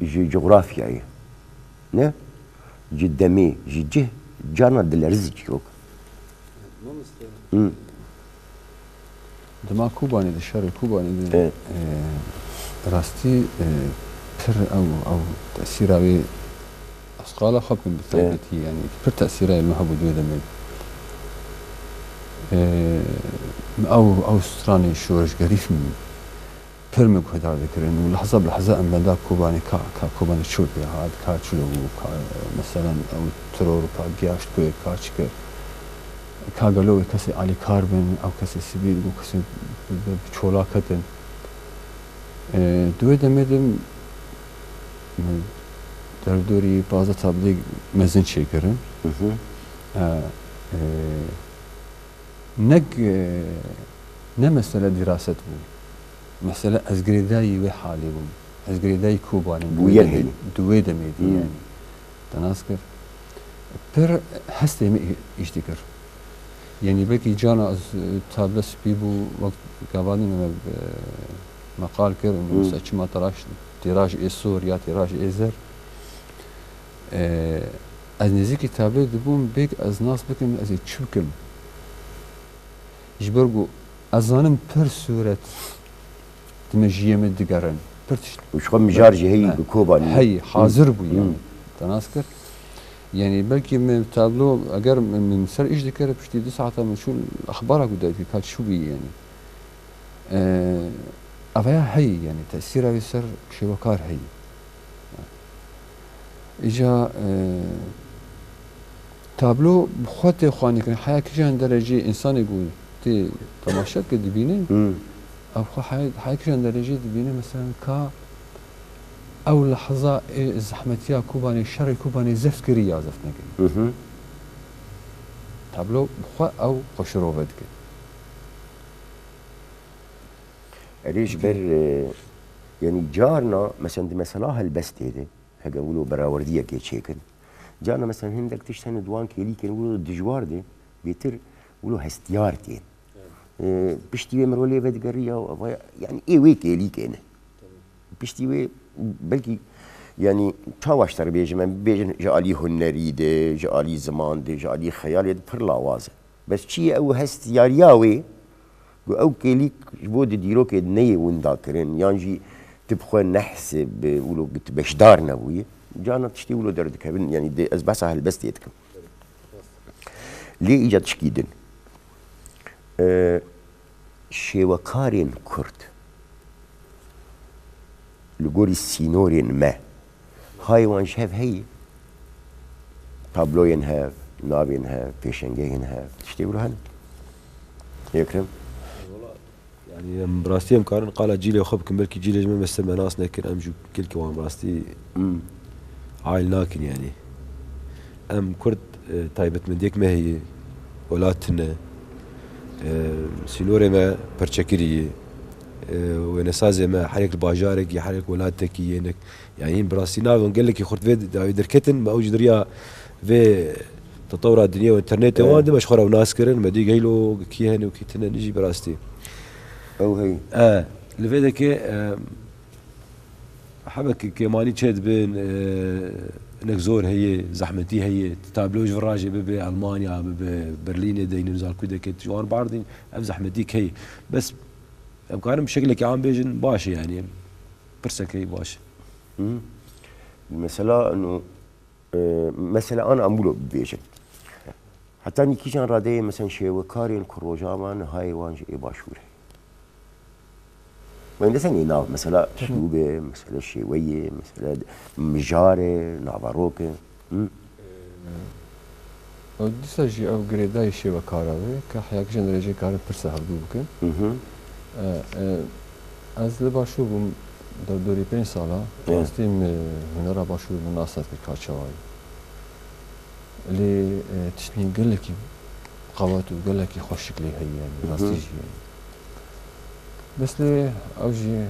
ji cografyayê. Ne? Ji demê, ji cih, carna dilerîzî çîrok. Mamoste. Hı. Dema Kobanê de, şerê Kobanê de, Evet. e, rastî, e, pir ew, ew tesîra wê ez qala xwe bikim bi Evet. taybetî, yani pir tesîra wê hebû di wê demê de. E, ew, ew stranê şoreşgerî min pir min guhdar dikirin û lehza bi lehza em benda Kobanê ka, ka Kobanê çi pê hat, ka çilo bû, ka, meselen, ew teror ka giyaşt ku, ka çi kir, ka gelo wê kesê alîkar bin, ew kesê sivîl bû, kesê bi, bi, bi çola ketin. E, di wê demê de min derdorî pazdeh tabloyek mezin çêkirin. Hı hı. E, e, ne, ne mesele dîraset bû. Mesele ez girêdayî wê halê bûm. Ez girêdayî Kobanê Bûyer heye. Di wê demê de Hmm. yani. Te nas kir. Pir hestê min î-, îş dikir. Yani belkî cana ez, e, tablo spî bû, wek gava din me, e, me qal kir, Hmm. mesela çima tiraj, tiraj ê sor ya tiraj ê zer. E, ez nêzîkî tabloyê dibûm, bêk ez nas bikim, ez ê çi bikim. Ji ber ku ez zanim pir sûret di mejiyê min digerin. Pir tişt. Û ji xwe mijar jî heyî Ne. bi Kobanî. Heyî, hazir bû Hmm. yani. Te nas kir. Yani belkî min tablo, eger min, min ser îş dikir, piştî du saeta min çû exbara ku derkir, ka çi bûyî yani. Ee, ev ya heyî yani, tesîra wî ser şêwekar heyî. Îca, e, tablo bi xwe tê xwanîkirin. Heya kîjan derecê însanê ku tê temaşe dike dibîne, Hmm. ev xwe heya, heya kîjan derecê dibîne, mesela ka ew lehza ê zehmetiya Kobanê, şerê Kobanê zeft kirî ya zeft nekirî. Hı hı. Tablo bi xwe ew xwe şirove dike. Erê ji ber, e, yani carna, mesela di mesela helbestê de, heke wilo berawerdiyekê çêkin, carna mesela hindek tişt hene di wan kêlîkên wilo dijwar de, bêtir wilo hestiyar tên. E, piştî wê mirov lê vedigerî ya, ava, yani ê wê kêlîkê ne. Piştî wê belkî, yani çawa ji te re bêjim, em bêjin ji alî hunerî de, ji alî ziman de, ji alî xeyalê de pir lawaz e. Bes çi ye ew hestiyariya wê ku ew kêlîk ji bo di dîrokê neyê winda kirin, yan jî tu bi xwe nehsib wilo tu beşdar nebûyî, carna tiştê wilo derdikevin, yanî dê, ez behsa helbestê dikim. Lê îca tişkî din. E, şêwekarên Kurd li gorî sînorên me, hayê wan ji hev heyî. Tabloyên hev, navên hev, pêşengehên hev, tiştê wilo hene. Ekrem? Wala, yani em bi rastî em karin qala cîlê xwe bikin, belkî cîlê ji me mestir me nas nekir, em jî gelkî wan bi rastî Hmm. aîl nakin yani. Em Kurd, e, taybetmendiyek me heye, welat tune, e, sînorê me perçekirî ye, e, wênesazê me herek li bajarekî, herek welatekî yê nek-, yani hîn bi rastî navên gelekî xurt vê dawî derketin, me ew ji diriya vê tetewra dinya û internetê Evet. wan de me ji xwe re nas kirin, me dî geylo kî hene û kî tune, nijî bi rastî. Ew heyî. E, li vê dekê, e, hebek kêmanî çê dibin, e, hinek zor heye, zehmetî heye, tablo ji vir rajê bibe Almanya, bibe Berlînê de, nizam ku deke, ji wan bardîn ev zehmetî heye. Bes em karin bi şekilekî am bêjin, baş e yani. Pirsek heye, baş e. Hı. Mesela, no, e, mesela an amûlo bibêjin. Heta nî kîjan radeyê, mesela şêwekarên ku Rojava nihayê wan ji ê başûr heye? Wendesên ê nav, mesela uslûbê, mesela şêweyê, mesela mijarê, naveroke. Hı? Ew dîsa jî ew girêdayî şêwekara wê, ke heya kîjan derece karin pirsa hevdû bikin. Hı hı. E, e, ez li başûr bûm, derdorî pênc sala, Evet. rastî min hunera başûr min nas nedikir ka çawa ye. Lê, e, tiştên gelekî qewet û gelekî xweşik lê heye, yani, Hı hı. rastî jî, yani. Bes lê ew jî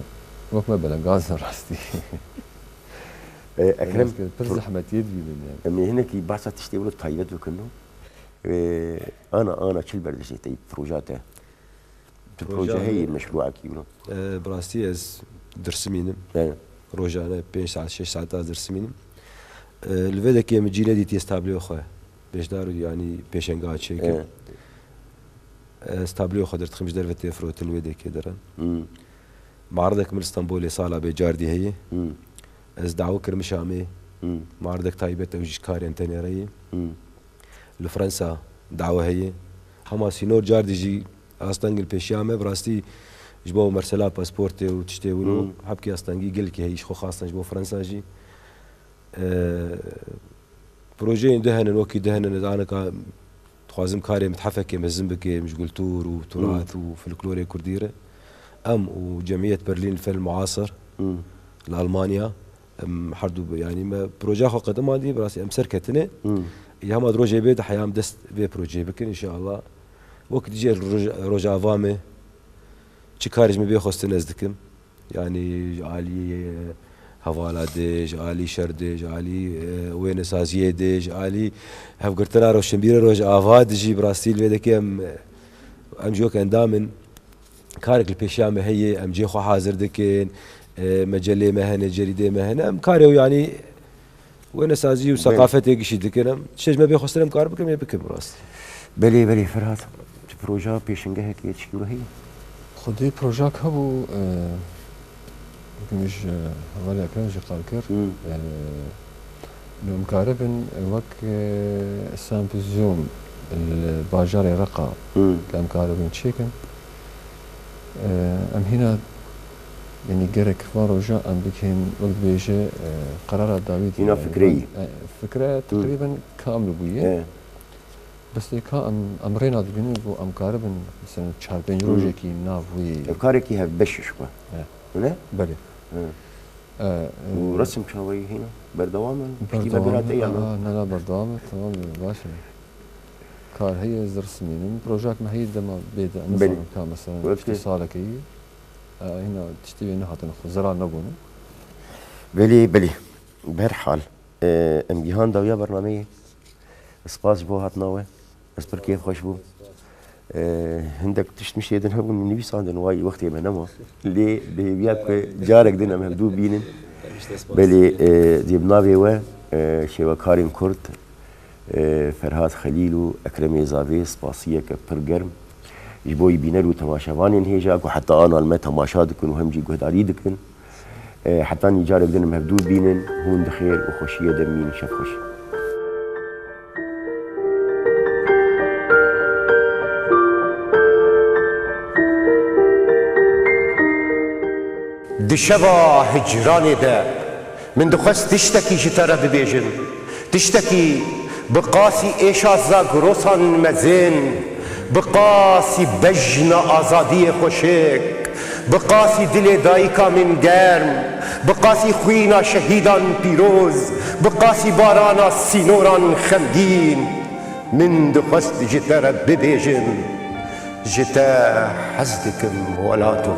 wek me belengaz in rastî. E, Ekrem, Ekrem, pir pro- zehmetiyê dibînin, yani. Em ê hinekî behsa tiştê wilo taybet bikin, no? E, ana, ana çil berdiştê te, proja te? Tu Proje proje heyî, meşruekî wilo? E, bi rastî ez Dirsimînim. Evet. Rojane pênc saet, şeş saet ez Dirsimînim. E, li vê dekê min cî nedîtiye stablê xwe. Beşdar û yanî pêşenga çêkim. Evet. Ez stablê xwe dertixim ji derve tê firotin wê dekê derin. Hmm. Maridek min li Stenbolê sala bê cardî heye. Hmm. Ez dawe kirim Şamê. Hmm. Maridek taybet ew jî ji karên tenê re ye. Hmm. Li Fransa dawe heye. Hema sînor cardî jî astengî li pêşiya me, bi rastî ji bo mersela pasportê û tiştê wilo Hmm. hebkî astengî gelkî heye, ji xwe xastin ji bo Fransa jî. Eee, projeyên du henin, wekî du henin, ez anika dixwazim karê mitehefekê mezin bikim ji kultur û turat Hmm. û folklorê kurdî re. Em û Cemiyet Berlin Fel Muasir Hmm. li Almanya. Em her du, yanî me projeya xwe qedimandî, bi rastî em serketine. Hmm. Ê hema di rojê bê de heya em dest vê projeyê bikin, înşeallah. Wek dijî roj-, Rojava me, çi karê ji min bê xwestin ez dikim. Yanî ji alî, e, hevala de, ji alî şer de, ji alî, e, wênesaziyê de, ji alî hevgirtina roşnbîrê Rojava de jî bi rastî li vê dekê em, em jî wek endam in. Karek li pêşiya me heye, em cihê xwe hazir dikin, e, mecelê me hene, cerîdê me hene, em karê û yanî wênesazî û Belê. seqafetê gişî dikin. Em tiştê ji me bê xwestin em kar bikin, ê bikin rast. Belê, belê, Ferhat, tu proja pêşengehekê tiştî wilo heye? Xwedê projak hebû, e, wekî min ji hevalê Ekrem jî qal kir. Hmm. E, Lê em karibin wek, e, sempozyum li bajarê Reqa Hmm. ke em karibin çêkin. E, em hîna, yanî gerek van roja em bikin, wek dibêje, e, qerara dawî Hîna diye. fikreyî. E, fikre Hmm. teqrîben kamil bûye. E. Bes lê ka em, em rêna dibînin ku em karibin, mesela çar pênc Hmm. rojekî nav wî. Ev karekî hevbeş ji xwe. E. Wile? Belê. E. E, e, Û resim çawayî hîna? Berdewam in? Piştî ve Berdewam bira te in? ya ne? Aa, ne, ne, berdewam in. Tamam, baş e. Kar heye, ez diresimînim. Projek me heye dema bê de, Belê. nizanim ka mesela Wek piştî salekê yî. E, hîna tiştê wê nehatine xwe, zerar nebûne. Belê, belê. Bi her hal, e, em gihan dawiya bernameyê. Spas ji bo hatina we. Ez pir kêfxweş bûm. Eee, hindek tişt miştê din hebûn, min nivîsandin, way wextê me nema. Lê bi hêviya ku carek din em hevdû bînin. Belê, eee, dê bi navê we, eee, şêwekarên Kurd, eee, Ferhat Xelîl û Ekremê Zavê spasiyeke pir germ ji bo bîner û temaşevanên hêja ku heta ana li me temaşa dikin û hem jî guhdarî dikin. E, heta nî carek din em hevdû bînin, hûn di xêr û xweşiyê de bimînin, şev xweş. Di şeva hicranê de min dixwest tiştekî ji te re bibêjim. Tiştekî bi qasî êşa zagirosan mezin, bi qasî bejna azadiyê xweşik, bi qasî dilê dayika min germ, bi qasî xwîna şehîdan pîroz, bi qasî barana sînoran xemgîn, min dixwest ji te re bibêjim, ji te hez dikim welato.